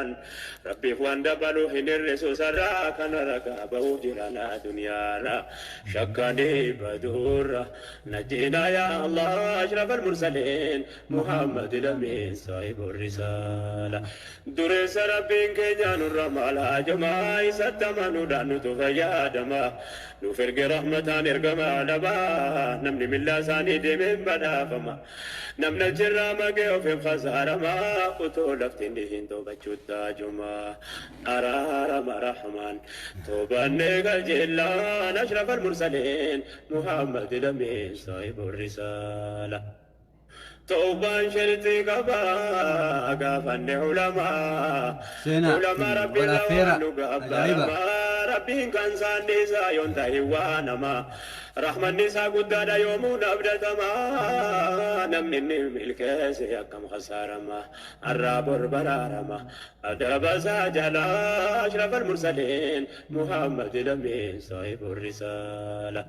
Jaalan Rabbiif waan dabalu hin hir'isu sarraa kana ragaa bahuuf jirana duniyaarra shakkanii baduurra najjinaa yaa Allah ashraf almursaliin Muhammad lameen saahibu risaala dureessa Rabbiin keenya nurra maal haajamaa isatti amanuudhaan nutu fayyadama nuuf erge rahmataan ergamaa dhabaa namni millaa isaanii deemeen badhaafama Namni achirraa maqee ofiif khasaarama Utuu lafti hin dhihin toobachuutti haajoma Araarama Rahmaan Toobanne kajeellaan Ashrafal mursaliin Muhammad Lamiin Saahibur Risaala Tawbaan sharxii qaba gaafanne ulamaa Seenaa Ulamaa wal Rabbiirraa affeera waan nu ajaa'iba. gaabbarama Rabbiin kan isaan dhiisaa yoon tahin waa nama Rahmanni isaa guddaadha yoomuu abdatama Namni inni milkeesse akkam khasaarama Arraa bor baraarama Adaba isaa jalaa Ashrafal mursaliin Muhammad Lamiin saahibur risaala.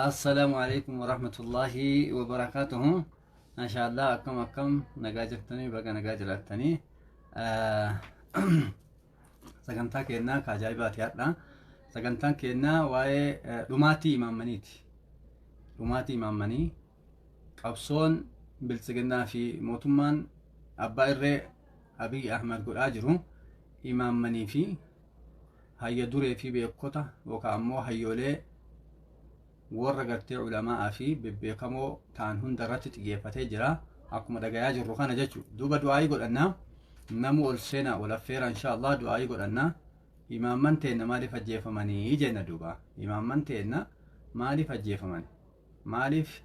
Assalaamu alaikum warahmatullaahi wabarakaatuhu. Masha Allah, akkam akkam, nagaa jirtanii? Baga nagaa jiraattanii. Sagantaa kennaa ka ajaa'ibaati hadha. Sagantaan kennaa waa'ee dhumaatii imaammaniiti. Dhumaatii imaammanii qabsoon biltsiginnaa fi mootummaan abbaa irree Abiy Ahmad godhaa jiru imaammanii fi hayya duree fi beekota yookaan ammoo hayyoolee warra gartee ulamaa'aa fi bebbeekamoo ta'an hunda irratti xiyyeeffatee jira. Akkuma dhagayaa jirru kana jechuudha. Duuba du'aayii godhannaa. Namu ol seenaa ol affeera, insha Allah du'aayii godhannaa. Imaamman teenna maaliif ajjeefamanii jenna duuba. Imaamman teenna maaliif ajjeefaman? Maaliif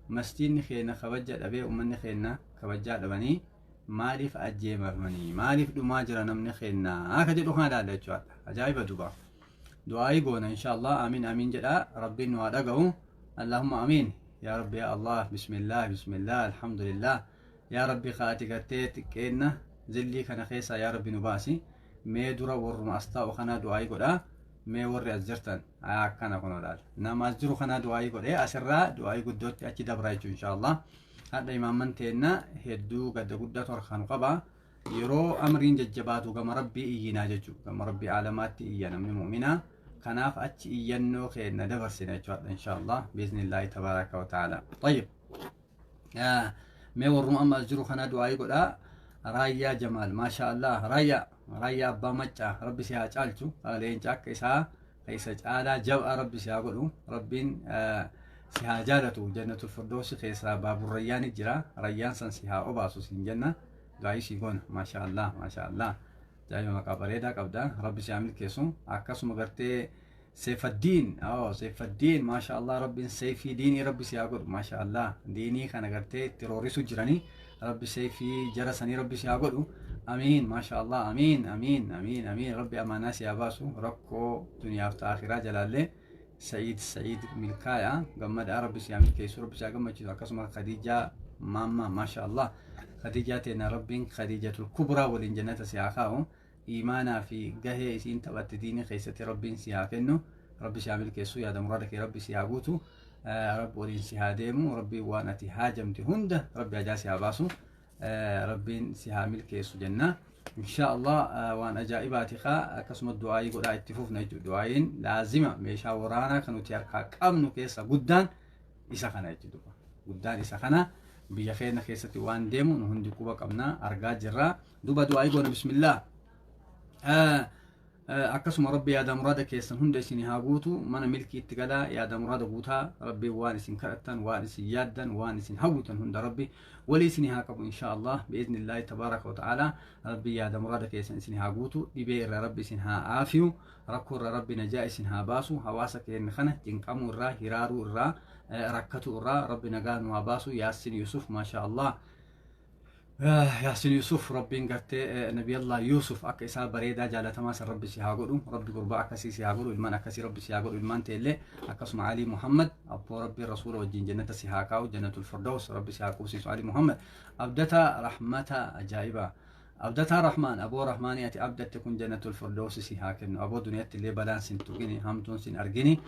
masjiidni keenya kabaja dhabee, uummanni keenya kabajaa dhabanii maaliif ajjeefamanii? Maaliif dhumaa jira namni keenya? Akka jedhu kana ilaalla jechuudha. Ajaa'iba duuba. Du'aayii goona, insha Allah. Amiin amiin jedha, Rabbiin nu haa dhaga'u. Allahumma amiin. Yaa Rabbi, yaa Allah, bismillah, bismillah, alhamdulillah. Yaa Rabbi, kaati gartee xiqqeenna zillii kana keessaa yaa Rabbi nu baasi. Mee dura warruma as taa'u kanaa du'aayii godha. Mee warri as jirtan akkana kun olaal. Nama as jiru kanaa du'aayii godhee asirraa du'aayii guddootti achi dabra jechuun, insha Allah. Hadha imaamman teenna hedduu gadda guddaatu harkaan qaba. Yeroo amriin jajjabaatu gama Rabbii iyyinaa jechuudha. Gama Rabbii aalamaatti iyya namni mu'minaa. Kanaaf achi iyyannoo keenya dabarsina jechuudha, insha Allah, biiznillaahi tabaaraka wa ta'ala. Tayyib. Mee warruma amma as jiru kanaa du'aayii godhaa. Raayyaa Jamaal, maasha Allah, raayyaa raayyaa abbaa maccaa, Rabbi si haa caalchu, leenca akka isaa ka isa caalaa jabaa Rabbi si haa godhu, Rabbiin si haa jaalatu, jannatul firdoosi keessaa baabur rayyaani jira, rayyaan san si haa obaasu siin jenna, du'aayii sii goona. Maasha Allah, maasha Allah, jaayima maqaa bareedaa qabda, Rabbi si haa milkeessu. Akkasuma gartee Seefaddiin, oh Seefaddiin, maasha Allah, Rabbiin seefii diinii Rabbi si haa godhu, maasha Allah, diinii kana gartee itti roorrisu jiranii, Rabbi seefii jara sanii Rabbi si haa godhu. Amiin, maasha Allah, amiin amiin amiin amiin. Rabbi amaanaa si haa baasu rakkoo duniyaaf ta akhiraa jalaallee. Sa'iid Sa'iid milkaaya gammadaa, Rabbi si haa milkeessu, Rabbi si haa gammachiisu. Akkasuma Khadiijaa Maammaa, maasha Allah, Khadiijaa teena Rabbiin Khadiijatul Kubraa waliin jannata si haa kaa'u. Iimaanaa fi gahee isiin taphatte diinii keessatti Rabbiin si haa kennu, Rabbi si haa milkeessu, yaada muraada kee Rabbi si haa guutu, Rabbi waliin si haa deemu, Rabbiin waan ati haajamte hunda Rabbi hajaa si haa baasu, Rabbiin si haa milkeessu jenna, insha Allah. Waan ajaa'ibaati kaa. Akkasuma du'aayii godhaa itti fufna jechuudha. Du'aayiin laazima meeshaa waraanaa kan nuti harkaa qabnu keessa guddaan isa kana jechuudha. Guddaan isa kana. Biyya keenya keessatti waan deemu nu hundi quba qabna, argaa jirra. Duuba du'aayii goona, bismillah. Akkasuma Rabbi yaada muraada keessan hunda isin haa guutu, mana milkii itti galaa, yaada muraada guutaa. Rabbi waan isin kadhattan, waan isin yaaddan, waan isin hawwitan hunda Rabbi walii isin haa qabu, insha Allah, bi'iznillaahi tabaaraka wa ta'ala. Rabbi yaada muraada keessan isin haa guutu, dhibee irraa Rabbi isin haa aafiyu, rakkoo irraa Rabbi najaa isin haa baasu, hawaasa keenya kana cinqamuu irraa, hiraaruu irraa, rakkatuu irraa Rabbi nagaa nu haa baasu. Yaassin Yusuf, maasha Allah. Yaasin Yusuf, Rabbiin gartee Nabiyallah Yusuf akka isaa bareedaa jaalatamaa san Rabbi si haa godhu. Rabbi gurbaa akkasii si haa godhu, ilmaan akkasii Rabbi si haa godhu, ilmaan teellee. Akkasuma Ali Muhammad abboo, Rabbi rasuula wajjin jannata si haa kaa'u, jannatul firdaus Rabbi si haa qubsiisu. Ali Muhammad Abdataa Rahmata, ajaa'iba. Abdataa Rahmaan, aboo Rahmaanii ati abdatte kun jannatul firdaus si haa kennu. Aboo duniyatti illee balaan sin tuqini, hamtuun sin argini,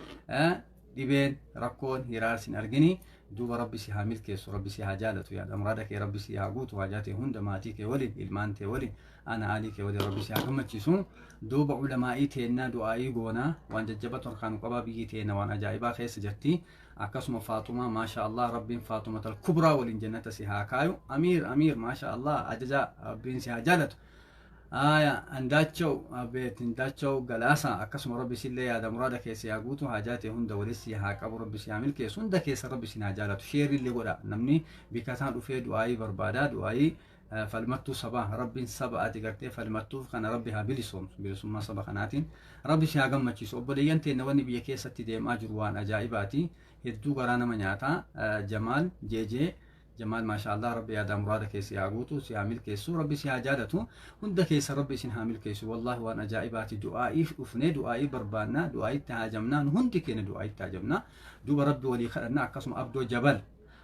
dhibeen rakkoon hiraar sin argini. Duuba Rabbi si haa milkeessu, Rabbi si haa jaalatu, yaada muraada kee Rabbi si haa guutu, haajaa tee hunda maatii kee waliin, ilmaan tee waliin, ana aalii kee waliin Rabbi si haa gammachiisu. Duuba ulamaa'ii teennaa du'aa'ii goonaa, waan jajjabatu harkaa nu qabaa, biyyi teenna waan ajaa'ibaa keessa jirti. Akkasuma Faaxumaa, maasha Allah, Rabbiin Faaxumatal Kubraa waliin jannata si haa kaayu. Amiir, Amiir, maasha Allah, ajaja Rabbiin si haa jaalatu. Aya Andaachaw, abeet Indaachaw Galaasa, akkasuma Rabbi sillee yaada muraada keessa yaa guutu, haajaa ta'e hunda walis si haa qabu, Rabbi si haa milkeessu, hunda keessa Rabbi sin haa jaalatu. Sheerri illee godha, namni bikkataan dhufee du'aayii barbaada, du'aayii falmattuu sabaa. Rabbiin saba ati gartee falmattuuf kana Rabbi haa bilisoomsu, bilisummaa saba kanaatiin Rabbi si haa gammachiisu. Obboleeyyan teenna, wanni biyya keessatti deemaa jiru waan ajaa'ibaati, hedduu garaa nama nyaata. Jamaal Jeejee Jamaal, maasha Allah, Rabbi yaadaa muraada kee si haa guutu, si haa milkeessu, Rabbi si haa jaalatu, hunda keessa Rabbi isin haa milkeessu. Wallaahi waan ajaa'ibaati. Du'aa'iif dhufnee du'aa'ii barbaannaa, du'aa'itti haajamnaa, nu hundi keenya du'aa'itti haajamnaa. Duuba Rabbi walii kadhanna. Akkasuma Abdoo Jabal,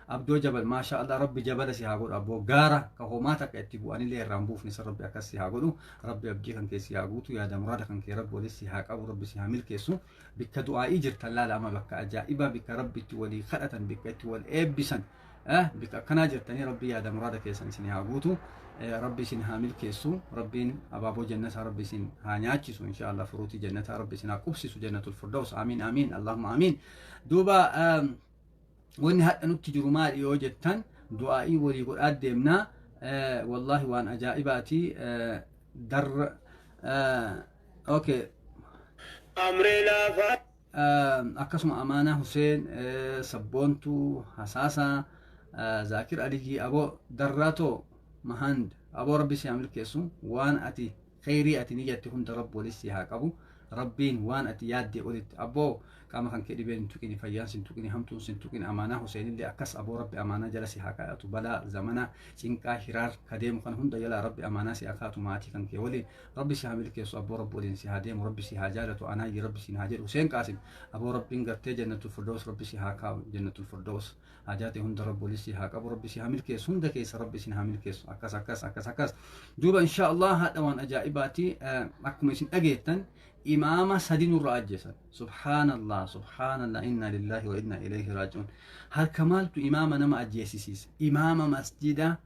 Abdoo Jabal, maasha Allah, Rabbi jabala si haa godhu, abboo gaara ka homaa takka itti bu'anillee irraan buufne san Rabbi akkas si haa godhu. Rabbi abdii kan kee si haa guutu, yaada muraada kan kee Rabbi walis si haa qabu, Rabbi si haa milkeessu. Bikka du'aa'ii jirtan laala amma, bakka ajaa'ibaa, bikka Rabbi itti walii kadhatan, bikka itti wal eebbisan, bikka akkanaa jirtanii. Rabbi yaada muraada keessan isin haa guutu, Rabbi isin haa milkeessu, Rabbiin abaaboo jannataa Rabbi isin haa nyaachisu, insha Allah furuutii jannataa Rabbi isin haa qubsisu, jannatul firdaus. Amiin, amiin, Allahumma amiin. Duuba wanni hadha nutti jiru maali yoo jettan, du'aa'ii walii godhaa deemnaa. Wallaahi waan ajaa'ibaati. Darra, okay. Amri lafaa. Akkasuma Amaanaa Huseen, Sabboontuu Hasaasaa, Zaakir Aliyyii, aboo Darraatoo Mahand, aboo Rabbi si haa milkeessu, waan ati kheyrii ati niyyatti hunda Rabbi walis si haa qabu. Rabbiin waan ati yaaddee olitti, abboo, qaama kan kee dhibeen hin tuqini, fayyaan sin tuqini, hamtuun sin tuqini. Amaanaa Huseenillee akkas, aboo Rabbi amaanaa jala si haa kaa'atu, balaa zamana cinqaa hiraar ka deemu kana hunda jalaa Rabbi amaanaa si haa kaa'atu, maatii kan kee waliin Rabbi si haa milkeessu, abboo Rabbi waliin si haa deemu, Rabbi si haa jaalatu. Anaayyi Rabbi siin haa jedhu. Huseen Qaasim, aboo Rabbiin gartee jannatul firdaus Rabbi si haa kaa'u, jannatul firdaus, haajaa ta'e hunda Rabbi waliin si haa qabu, Rabbi si haa milkeessu, hunda keessa Rabbi isin haa milkeessu. Akkas, akkas, akkas, akkas. Duuba insha Allah haadha waan ajaa'ibaati. Akkuma isin dhageettan imaama sadi nurra ajjeesan. Subhaanallah, subhaanallah, inna lillahi wa inna ilayhi raaji'uun. Harka maaltu imaama nama ajjeesisiisa? Imaama masjida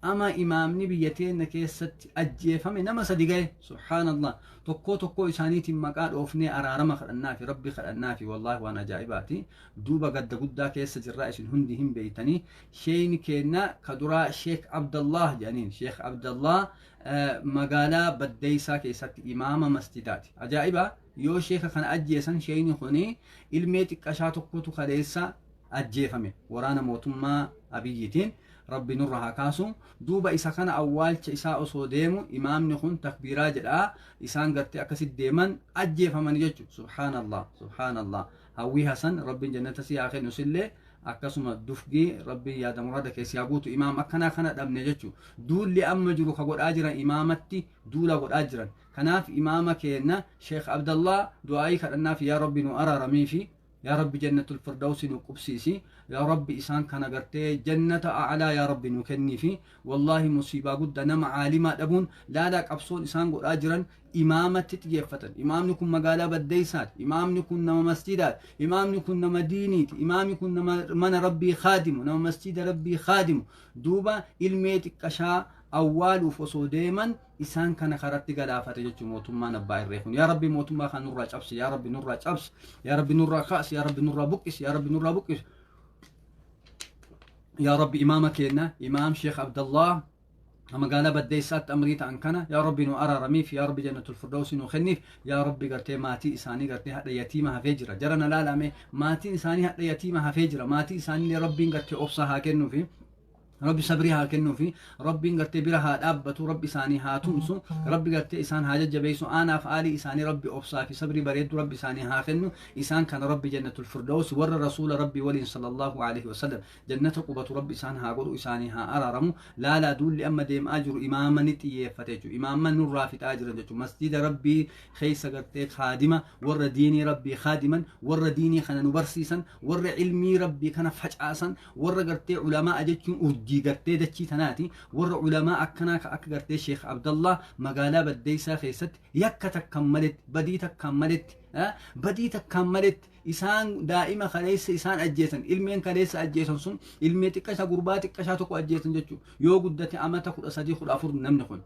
ama imaamni biyya teenya keessatti ajjeefame nama sadi gahe. Subhaanallah, tokkoo tokkoo isaaniitiin maqaa dhoofnee araarama kadhannaafi, Rabbi kadhannaafi. Wallaahi waan ajaa'ibaati. Duuba gadda guddaa keessa jirraa, isin hundi hin beeytanii. Sheeyni keenna ka duraa Sheek Abdallah jedhaniin, Sheek Abdallah magaalaa Baddeeysaa keessatti imaama masjidaati. Ajaa'iba, yoo sheeka kana ajjeesan, sheeyni kuni ilmee xiqqashaa tokkotu kaleessa ajjeefame waraana mootummaa Abiyyiitiin, Rabbi nurra haa kaasu. Duuba isa kana awwaalcha isaa osoo deemu imaamni kun takbiiraa jedhaa isaan gartee akkasit deeman ajjeefamani jechu. Subhaanallah, subhaanallah. Hawwii Hasan, Rabbiin jannata si haa kennu, sillee akkasuma dufgii Rabbiin yaada muraada keessi haa guutu. Imaam akkanaa kana dhabne jechu. Duulli amma jiru ka godhaa jiran, imaamatti duula godhaa jiran. Kanaaf imaama keenna Sheekh Abdallah du'aayii kadhannaaf, yaa Rabbi nu araaramiifi, yaa Rabbi jannatul firdawsi nu qubsiisi, yaa Rabbi isaan kana gartee jannata a'laa yaa Rabbi nu kenniifi. Wallaahi musiibaa guddaa nama caalimaa dhabuun. Laalaa, qabsoon isaan godhaa jiran imaamatti xiyyeeffatan. Imaamni kun magaalaa Baddeeysaati, imaamni kun nama masjidaati, imaamni kun nama diiniiti, imaamni kun nama mana Rabbii kaadimu, nama masjida Rabbii kaadimu. Duuba ilmee xiqqashaa awwaaluuf osoo deeman isaan kana karatti galaafate jechuun mootummaan abbaa irree kun. Yaa Rabbi, mootummaa kan nurraa cabsi, yaa Rabbi nurraa cabsi, yaa Rabbi nurraa kaasi, yaa Rabbi nurraa buqqisi, yaa Rabbi nurraa buqqisi. Yaa Rabbi, imaama keenya imaam Sheekh Abdallah magaalaa Baddeessaatti amrii ta'an kana yaa Rabbi nu araaramiif, yaa Rabbi jannatul firdausi nu kenniif. Yaa Rabbi gartee maatii isaanii gartee hadha yatiima hafee jira, jara na laalame, maatiin isaanii hadha yatiima hafee jira. Maatii isaanii Rabbiin gartee obsa haa kennuufi, Rabbi sabrii haa kennuufi, Rabbiin gartee bira haa dhaabbatu, Rabbi isaanii haa tumsu, Rabbi gartee isaan haa jajjabeessu. Aanaaf aalii isaanii Rabbi obsaa fi sabrii bareeddu Rabbi isaanii haa kennu. Isaan kana Rabbi jannatul firdaus warra rasuula Rabbi waliin sallallahu alaihi wasallam jannata qubatu Rabbi isaan haa godhu, isaanii haa araaramu. Laalaa, duulli amma deemaa jiru imaama ni xiyyeeffate jechuudha. Imaama nurraa fixaa jiran jechuudha. Masjida Rabbii keessa gartee kaadima, warra diinii Rabbii kaadiman, warra diinii kana nu barsiisan, warra ilmii Rabbii kana facaasan, warra gartee ulamaa jechuun urjii gartee dachii tanaati, warra ulamaa akkanaa ka akka gartee Sheekh Abdallah magaalaa Baddeessaa keessatti yakka takkan maletti, badii takkan maletti, Badii takkaan maletti isaan daa'ima kaleessa isaan ajjeesan, ilmeen kaleessa ajjeesan sun ilmee xiqqashaa, gurbaa xiqqashaa tokko ajjeesan jechuudha. Yoo guddate amata 13, 14 namni kun.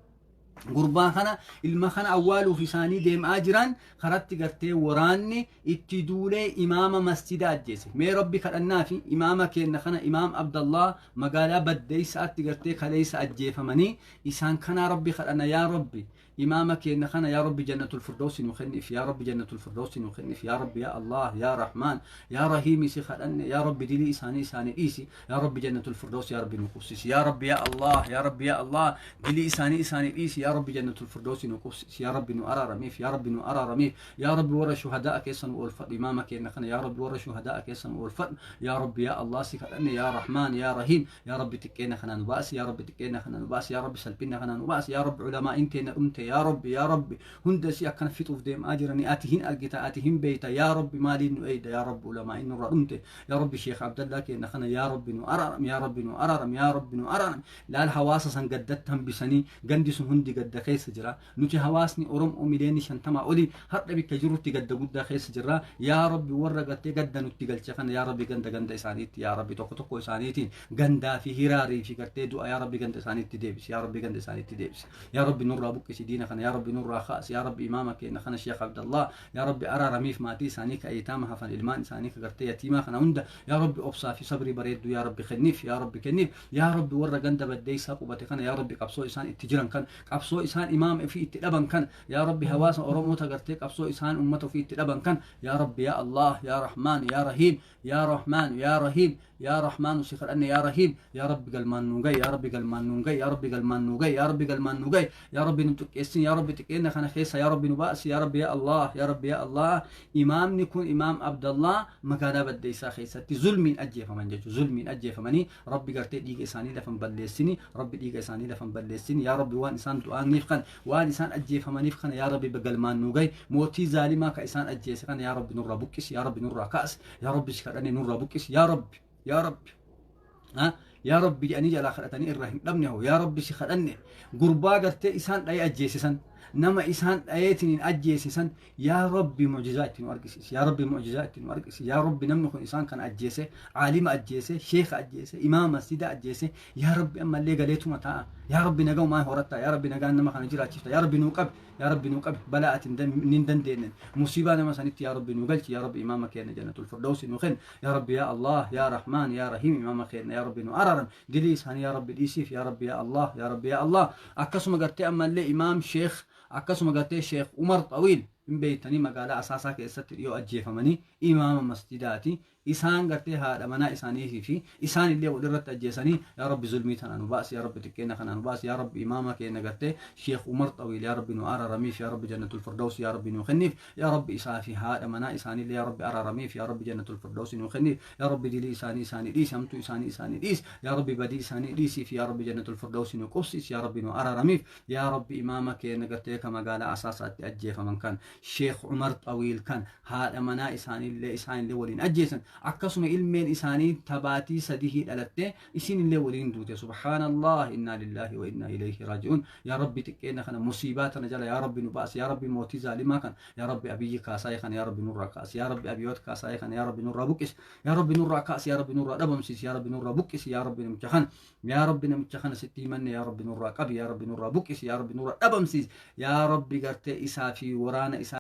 Gurbaa kana, ilma kana awwaaluuf isaanii deemaa jiran karatti gartee waraanni itti duulee imaama masjida ajjeese. Mee Rabbi kadhannaa fi imaama keenya kana, Imaam Abdallah, magaalaa Baddeessaatti gartee kaleessa ajjeefamanii isaan kanaa Rabbi kadhanna. Yaa Rabbi, imaama keenya kana yaa Rabbi jannatul firdausi nu kenniif, yaa Rabbi jannatul firdausi nu kenniif. Yaa Rabbi, yaa Allah, yaa Rahmaan, yaa Rahiim, si kadhanne. Yaa Rabbi, dilii isaanii isaanii dhiisi. Yaa Rabbi, jannatul firdausi yaa Rabbi nu qubsisi. Yaa Rabbi, yaa Allah, yaa Rabbi, yaa Allah, dilii isaanii isaanii dhiisi. Yaa Rabbi, jannatul firdausi nu qubsisi. Yaa Rabbi, nu araaramiif. Yaa Rabbi, nu araaramiif. Yaa Rabbi, warra shuhadaa keessa nu oolfadhu imaama keenya kana. Yaa Rabbi, warra shuhadaa keessa nu oolfadhu. Yaa Rabbi, yaa Allah, si kadhanne. Yaa Rahmaan, yaa Rahiim, yaa Rabbi, xiqqeena kana nu baasi. Yaa Rabbi, xiqqeena kana nu baasi. Yaa Rabbi, salphina kana nu baasi. Yaa Rabbi, ulamaa'in teenya dhumte, yaa Rabbi, yaa Rabbi, hunda si akkana fixuuf deemaa jirani. Ati hin argita, ati hin beeyta. Yaa Rabbi, maaliin nu eeyda? Yaa Rabbi, ulamaa'in nurra dhumte. Yaa Rabbi, Sheekh Abdallaa keenya kana yaa Rabbi nu araaram. Yaa Rabbi, nu araaram. Yaa Rabbi, nu araaram. Laal, hawaasa san gaddatti hambisanii gandi sun hundi gadda keessa jira. Nuti hawaasni Oromoo miliyoonii 50 olii har'a bikka jirutti gadda guddaa keessa jirra. Yaa Rabbi, warra gartee gadda nutti galche kana, yaa Rabbi, ganda ganda isaaniitti, yaa Rabbi, tokko tokko isaaniitiin gandaa fi hiraarii fi gartee du'a, yaa Rabbi, ganda isaaniitti deebisi. Yaa Rabbi, ganda isaaniitti deebisi. Yaa Rabbi, nurraa buqqisi diina kana. Yaa Rabbi, nurraa kaasi. Yaa Rabbi, imaama keenya kana, Sheekh Abdallah, yaa Rabbi, araaramiif. Maatii isaanii ka ayitaama hafan, ilmaan isaanii ka gartee yatiimaa kana hunda, yaa Rabbi, obsaa fi sabrii bareedduu yaa Rabbi kenniif. Yaa Rabbi, kenniif. Yaa Rabbi, warra ganda baddeessaa qubate kana, yaa Rabbi, qabsoo isaan itti jiran kan, qabsoo isaan imaama ofii itti dhaban kan, yaa Rabbi, hawaasa Oromoota gartee qabsoo isaan ummata ofii itti dhaban kan, yaa Rabbi, yaa Allah, yaa Rahmaan, yaa Rahiim, yaa Rahmaan, yaa Rahiim, yaa Rahmaan, si kadhanne. Yaa Rahiim, yaa Rabbi, galmaan nuu ga'i. Yaa Rabbi, galmaan nuu ga'i. Yaa Rabbi, galmaan nuu ga'i. Yaa Rabbi, galmaan nuu ga'i. Yaa Rabbi, nu xiqqeessin. Yaa Rabbi, xiqqeenna kana keessa yaa Rabbi nu baasi. Yaa Rabbi, yaa Allah, yaa Rabbi, yaa Allah. Imaamni kun, Imaam Abdallah, magaalaa Baddeessaa keessatti zulmiin ajjeefaman jechuudha. Zulmiin ajjeefamanii. Rabbi gartee dhiiga isaanii lafan balleessini. Rabbi, dhiiga isaanii lafan balleessini. Yaa Rabbi, waan isaan du'aaniif kan, waan isaan ajjeefamaniif kana, yaa Rabbi, galmaan nuu ga'i. Mootii zaalimaa ka isaan ajjeese kana, yaa Rabbi, nurraa buqqisi. Yaa Rabbi, nurraa kaasi. Yaa Rabbi, si kadhanne, nurraa buqqisi. Yaa Rabbi, yaa Rabbi, yaa Rabbi jedhanii jalaa kadhatanii irraa hin dhabne hoo. Yaa Rabbi, si kadhanne. Gurbaa gartee isaan dhayee ajjeesisan, nama isaan dhayeetiin ajjeesisan, yaa Rabbi, mucjizaa itti nu argisiisi. Yaa Rabbi, mucjizaa itti nu argisiisi. Yaa Rabbi, namni kun isaan kana ajjeese, caalima ajjeese, sheeka ajjeese, imaama masjida ajjeese, yaa Rabbi, ammallee galeetuma taa'a. Yaa Rabbi, nagaumaan horatta. Yaa Rabbi, nagaan nama kana jiraachifta. Yaa Rabbi, nuu qabi. Yaa Rabbi, nuu qabi. Balaa ati hin dandeenye musiibaa nama sanitti, yaa Rabbi, nuu galchi. Yaa Rabbi, imaama keenya jannatul firdausi nuu kenni. Yaa Rabbi, yaa Allah, yaa Rahmaan, yaa Rahiim, imaama keenya, yaa Rabbi, nu araaram. Dilii isaanii, yaa Rabbi, dhiisiif. Yaa Rabbi, yaa Allah, yaa Rabbi, yaa Allah. Akkasuma gartee ammallee imaam sheekh, akkasuma gartee Sheekh Umar Xawiil hin beeytanii, magaalaa Asaasaa keessatti dhiyoo ajjeefamanii, imaama masjidaati. Isaan gartee haadha manaa isaanii fi isaan illee walirratti ajjeesanii. Yaa Rabbi, zulmii tana nu baasi. Yaa Rabbi, xiqqeena kana nu baasi. Yaa Rabbi, imaama keenya gartee Sheekh Umar Xawiil, yaa Rabbi, nu araaramiif. Yaa Rabbi, jannatul firdaus, yaa Rabbi, nu kenniif. Yaa Rabbi, isaa fi haadha manaa isaaniillee, yaa Rabbi, araaramiif. Yaa Rabbi, jannatul firdaus nu kenniif. Yaa Rabbi, dilii isaanii isaanii dhiisi, hamtuu isaanii isaanii dhiisi. Yaa Rabbi, badii isaanii dhiisiif. Yaa Rabbi, jannatul firdaus nu qubsiis. Yaa Rabbi, nu araaramiif. Yaa Rabbi, imaama keenya gartee ka magaalaa Asaasaatti ajjeefaman kan, Sheekh Umar Xawiil kan, haadha manaa isaaniillee isaanillee waliin ajjeesan. Akkasuma ilmeen isaanii tabaatii sadihii dhalatte isinillee waliin duute. Subhaanallah, innaa lillaahi wa innaa ilayhi raaji'uun. Yaa Rabbi, xiqqeena kana, musiibaa tana jala, yaa Rabbi, nu baasi. Yaa Rabbi, mootii zaalimaa kana, yaa Rabbi, Abiyyi Kaasaayee kana, yaa Rabbi, nurraa kaasi. Yaa Rabbi, Abiyoot Kaasaayee kana, yaa Rabbi, nurraa buqqisi. Yaa Rabbi, nurraa kaasi. Yaa Rabbi, nurraa dhabamsiisi. Yaa Rabbi, nurraa buqqisi. Yaa Rabbi, namicha kana, yaa Rabbi, namicha kana sitti himanne. Yaa Rabbi, nurraa qabi. Yaa Rabbi, nurraa buqqisi. Yaa Rabbi, nurraa dhabamsiisi. Yaa Rabbi, gartee isaa fi waraana isaa.